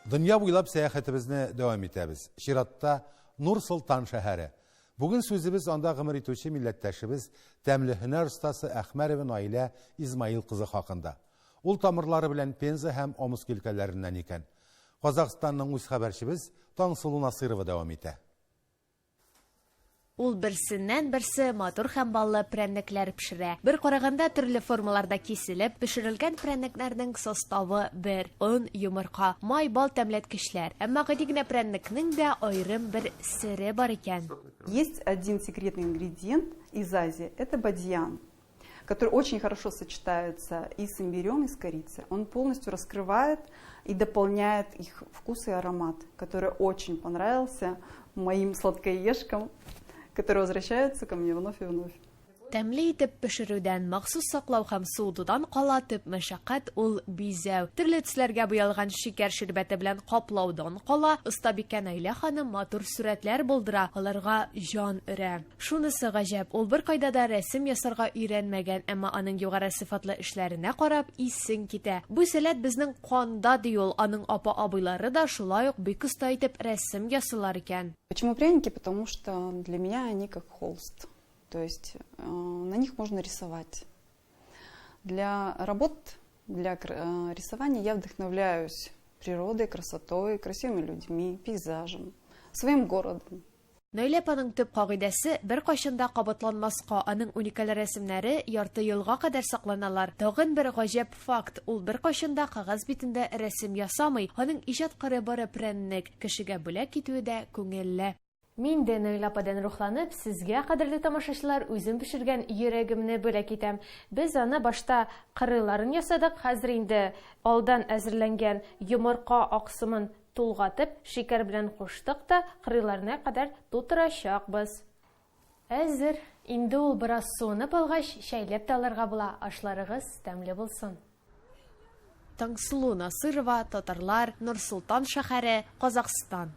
Дөнья буйлап сәяхәтебезне дәвам итәбез. Чиратта Нур-Солтан шәһәре. Бүген сүзебез анда гомер итүче милләттәшебез, тәмле һөнәр остасы Әхмәрова Наилә Измаил кызы хакында. Ул тамырлары белән Пенза һәм Омск өлкәләреннән икән. Казахстанның үз хәбәрчебез Таңсылу Насыйрова дәвам итә. Ул берсеннән-берсе матур һәм баллы прәннекләр пешерә. Бер караганда төрле формаларда киселеп, пешерелгән прәннекләрнең составы бер, он, йомырка, май, бал тәмләткечләр. Әмма гади генә прәннекнең дә аерым бер сере бар икән. Есть один секретный ингредиент из Азии, это бадьян, который очень хорошо сочетается и с имбирем, и с корицей. Он полностью раскрывает и дополняет их вкус и аромат, который очень понравился моим сладкоежкам, которые возвращаются ко мне вновь и вновь. Тәмле итеп пешерүдән, махсус саклау һәм суытудан кала төп мәшәкать ул бизәү. Төрле төсләргә буялган шикәр ширбәте белән каплаудан кала, остабикә Наилә ханым матур сурәтләр булдыра, аларга җан өрә. Шунысы гаҗәп, ул беркайда да рәсем ясарга өйрәнмәгән, әмма аның югары сыйфатлы эшләренә карап, исең китә. Бу сәләт безнең канда, ди ул. Аның апа-абыйлары да шулай ук бик оста итеп рәсем ясыйлар икән. Почему пряники? Потому что для меня они как холст. То есть э, на них можно рисовать. Для работ, для э, рисования я вдохновляюсь природой, красотой, красивыми людьми, пейзажем, своим городом. Наилә апаның төп кагыйдәсе, беркайчан да кабатланмаска, аның уникаль рәсемнәре ярты елга кадәр сакланалар. Тагын бер гаҗәп факт, ул беркайчан да кәгазь битендә рәсем ясамый, аның иҗат кыры бары прәннек, кешегә бүләк итүе дә күңелле. Мин дә Наилә ападан рухланып, сезгә, кадерле тамашачылар, үзем пешергән йөрәгемне бүләк итәм. Без аны башта кырыйларын ясадык, хәзер инде алдан әзерләнгән йомырка аксымын Тулгатып, шикәр белән куштык та, кырыйларына кадәр тутырачакбыз. Әзер. Инде ул бераз суынып алгач, чәйләп тә алырга була. Ашларыгыз тәмле булсын. Таңсылу Насыйрова, Татарлар, Нур-Солтан шәһәре, Казахстан.